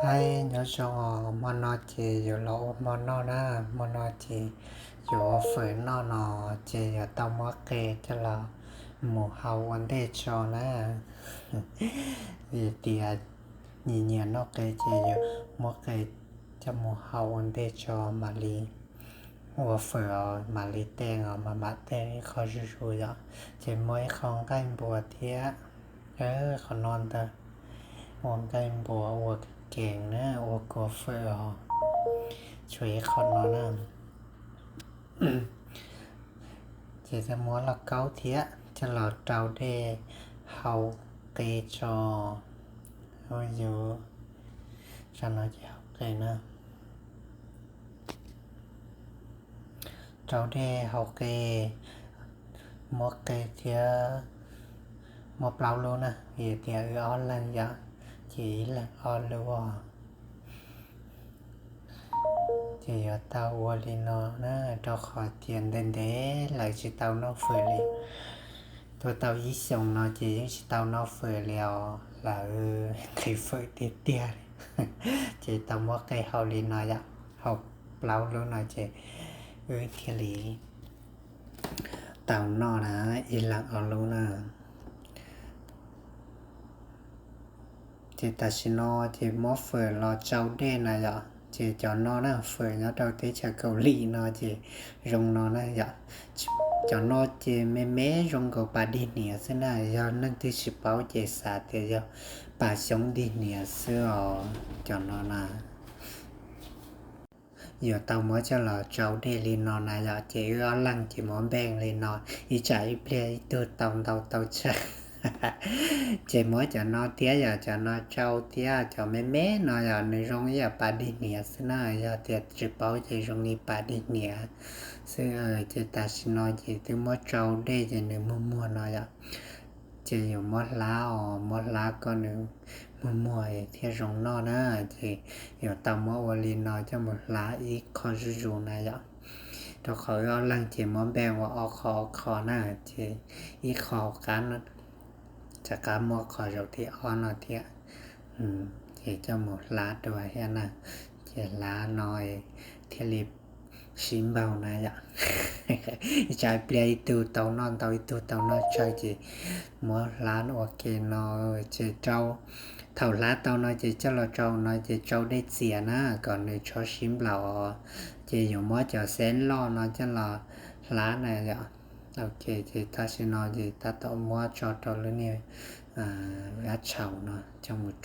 Hais nyob zoo os, hmo no ces yuav los ua hmo noj na, hmo no ces yuav ua fawm noj no, ces yuav tau muab qe coj los mus hau ua ntej tso na. Vim tias nyias nyias noj qe ces yuav muab qe coj mus hau ua ntej tso mam li ua fawm os, mam li tej os, mam mam tej ib qho zuj zus yom. Ces muab ib qho nqaij npua thiab, qhov no ntag, ua nqaij npua ua kees na, ua kua fawm os. Tshuav ib qho no na. Ces muab lauj kaub thiab coj los rau dej hau qe tso. Yus, tsam no ces hau qe na. Rau dej hau qe, muab qe thiab, muab plaub lub na, vim tias wb ob leeg yom, ces ib leeg ob lub. Ces yuav tau ua li no na, rau qhov tias ntev ntev lawm tsis tau noj fawm li. Tuaj tau ib xyoos no ces yeej tsis tau noj fawm li os, lawv nqhis fawm tiag tiag li. Ces tau muab qe hau li no yom, hau plaub lub no ces wb thiaj li tau noj na, ib leeg ob lub na. Ces tam sim no ces muab fawm los tsau dej na yom. Ces cov no na, fawm nyob rau teb chaws Kaus Lim no ces zoo no na yom. Cov no ces me me zoo nkaus pas dig hniav xwb na, yog neeg twg tsis paub ces xav tias yog pas xyoob dig hniav xwb os, cov no na. Yuav tau muab coj los tsau dej li no na yom, ces wb ob leeg ces muab npeej li no, ib tsam ib pliag ib tug tau ntau tau tsawg. Ces muab cov no thiab yom, cov no tsau thiab, cov me me no yom, nws zoo ib yam pas dig hniav xwb na, yog tias tsis paub ces zoo li pas dig hniav xwb. Ces tam sim no ces twb muab tsau dej ces nws muag muag no yom. Ces yuav muab hlab os, muab hlab kom nws muag muag thiaj zoo noj na. Ces yuav tau muab ua li no coj mus hlab ib qho zuj zus na yom. Rau qhov wb ob leeg ces muab npeej ua ob qho ob qho na, ces ib qho hauv qab, rov qab muab qhov zaum thib ob no thiab. Ces coj mus hlab dua thiab na, ces hlab no thiaj li sib npaug na yom. Ib tsam ib pliag ib tug tau noj ntau ib tug tau noj tsawg ces muab hlab ua ke no, ces rau, thaum hlab tau no ces coj los tsau no ces tsau dej txias na kom nws tso sib nplaum os. Ces yuav muab cov xeb loj no coj los hlab na yom. Ok, ces tam sim no ces tab tom muab tso rau lub niag dab tshauv no coj mus,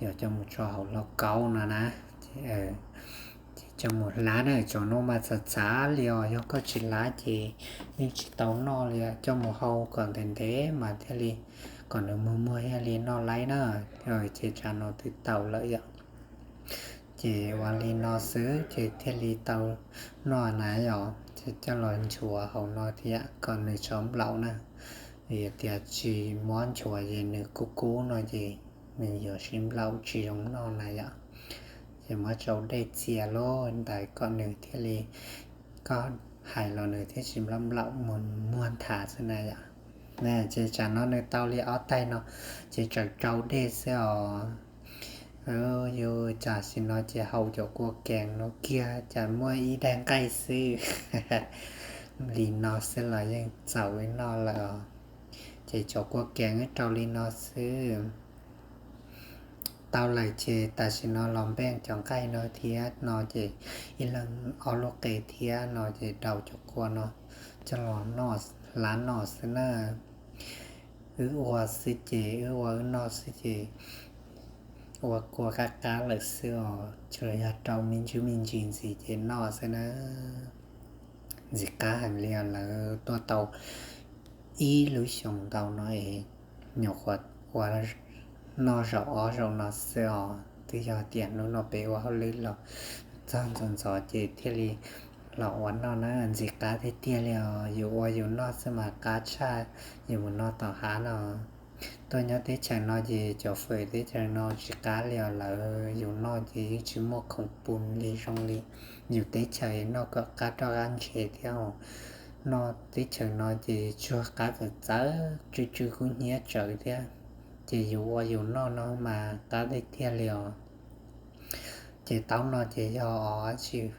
yuav coj mus tso hauv lauj kaub no na. Ces coj mus hlab na, cov no mas txhav txhav li os, yog koj tsis hlab ces yeej tsis tau noj li, coj mus hau kom ntev ntev mas thiaj li, kom nws muag muag thiaj li noj laib na. Ces tsam no twb tau lawm yom. Ces ua li no xwb ces thiaj li tau noj na yom. Ces coj los nchuav hauv no thiab kom nws tso nplaum na. Vim tias tsis muab nchuav ces nws kub kub no ces nws yuav sib nplaum tsis zoo noj na yom. Ces muab tsau dej txias lub ntawd kom nws thiaj li, koj hais los nws thiaj tsis nplaum nplaum mus muag nthav xwb na yom. Ces tsam no nws tau li ob taig no, ces tseem tsau dej xwb os. Yus tam sim no ces haus cov kua kees no kiag cas muaj ib daig nqaij xwb. Li no xwb los yeej txaus wb noj lawm os. Ces cov kua kees wb rau li no xwb. Tau lawm ces tam sim no los npeej cov nqaij no thiab no ces ib leeg ob lub qe thiab no ces daus cov kua no coj los hlab noj xwb na. Wb ua xwb ces, wb ua wb noj xwb ces ua kua qab qab lawm xwb os, tsuas yog rau me ntsis me ntsis ntxiv ces noj xwb na. Ntxim qab heev li os, lawv tuaj tau ib lub xyoos ntau no es nyuam qhuav ua noj zaum ob zaum no xwb os. Twb yog tias hnub no peb ua hauj lwm los txog ntxov ntxov ces thiaj li los ua noj na, ntxim qab tiag tiag li os. Yus ua yus noj xwb mas qab tshaj yus mus noj tom hav no. Tuaj nyob teb chaws no ces cov fawm teb chaws no tsis qab li os, lawv yus noj ces yeej tsis muaj khoom pun li zoo li yus teb chaws noj kom qab roj qab ntshe thiab os. Noj teb chaws no ces tsuag qab txawv txawv, tsw tsw kub hnyiab tsawv thiab. Ces yus ua yus noj no mas qab tiag tiag li os. Ces taub no ces yog tsis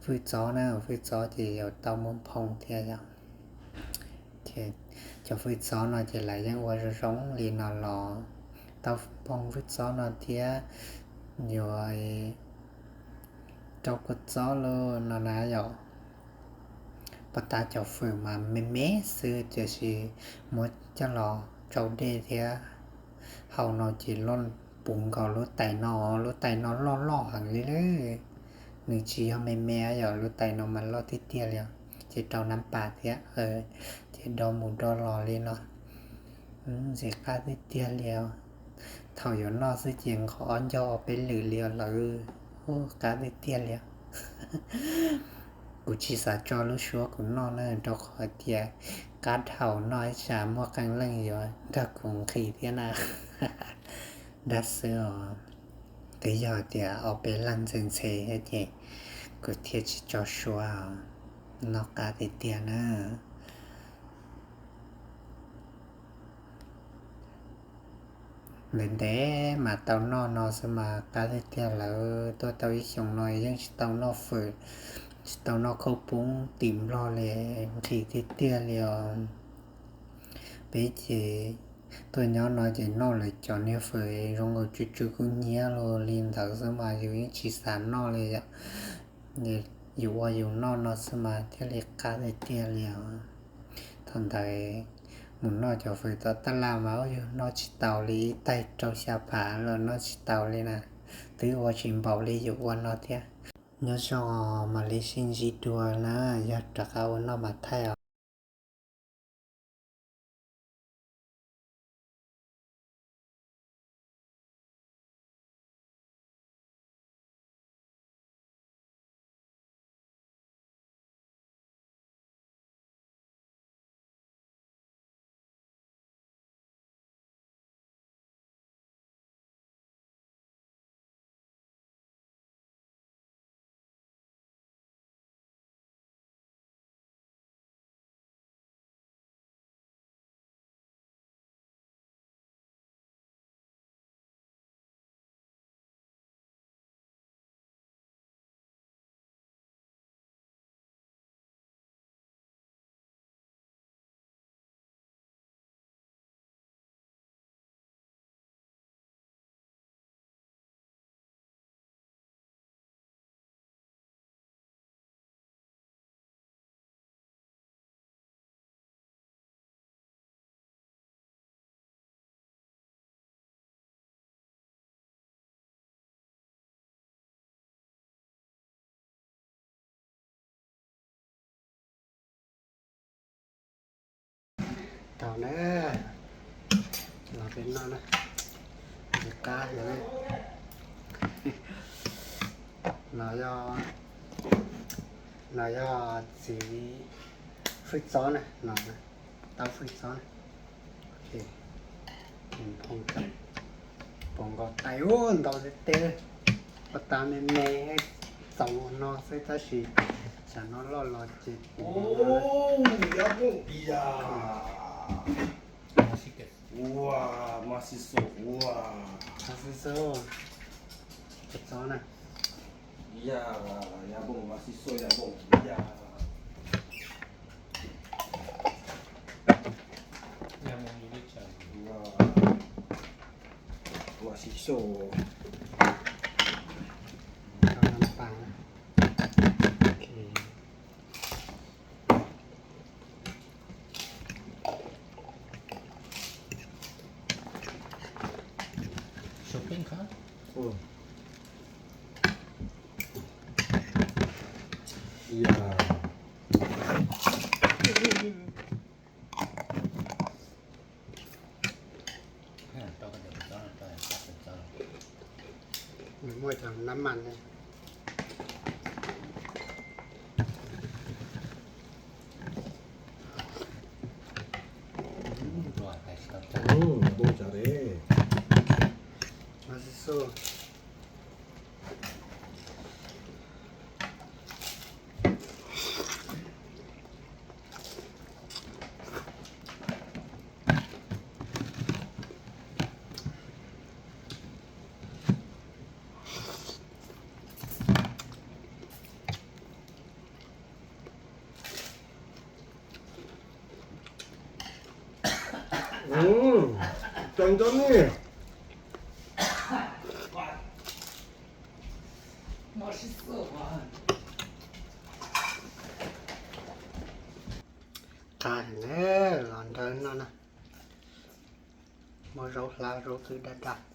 fwj txob na, fwj txob ces yuav tau muaj nphoo thiab yom. Cov fwj txob no ces lawv yeej ua zoo zoo li no los tau nphoo fwj txob no thiab yuav rau kua txob lawm no na yom. Pos tas cov fawm mas me me xwb tiam sis muab coj los tsau dej thiab hau no ces loj puv nkaus lub tais no, lub tais no loj loj heev li lawm. Nws tsis yog me me yom, lub tais no mas loj tiag tiag li os. Ces rau nab pas thiab, ces do mus do los li no. Ntxim qab tiag tiag li os. Thaum yuav noj xwb ces nqos ob ncauj ob peb lwm li os lawm. Ub, qab tiag tiag li os. Kuv tsis xav tso lub suab kuv noj na, rau qhov tias qab dhau noj ib tsam muaj qee leej yuav nrog kuv nqhis thiab na. Dab xwb os, twb yog tias ob peb leeg ntxhe ntxhe thiab ces kuv thiaj tsis tso suab os. Noj qab tiag tiag na. Ntev ntev mas tau noj no xwb mas qab tiag tiag lawm. Tuaj tau ib xyoos no yeej tsis tau noj fawm, tsis tau noj khaub poob tim Nplog li, nqhis tiag tiag li os. Peb ces tuaj nyob no ces noj lawv cov niag fawm zoo nkaus tsw tsw kub hnyiab los li ntawd xwb mas yus yeej tsis xav noj li yom. Yus ua yus noj no xwb mas thiaj li qab tiag tiag li os. Thaum ntawd mus noj cov fawm tom tab laj mas yus noj tsis taus li, ib tais rau xya phav los noj tsis taus li na. Twb ua tsis npaum li yus ua no thiab. Nyob zoo, mam li sib ntsib dua na, yog rov qab ua noj mas thaij os. Tau na, los peb noj na, qab heev. No yog, no yog txiv fwj txob na, no, taub fwj txob na. Pom nkaus tais ub ntau tiag tiag, pos tas me me, txaus no xwb tab sis tsam no loj los ces Maxiso, ua, Maxiso, ua, Maxiso, txob na. Maxiso. Shopping hả? Ồ. Iya. Muaj cov nab mas ne. Mus xub xub. Ua, tau nco nej. Qab ne, los nrog noj na. Muaj zaub hlav zaub txwb daj daj.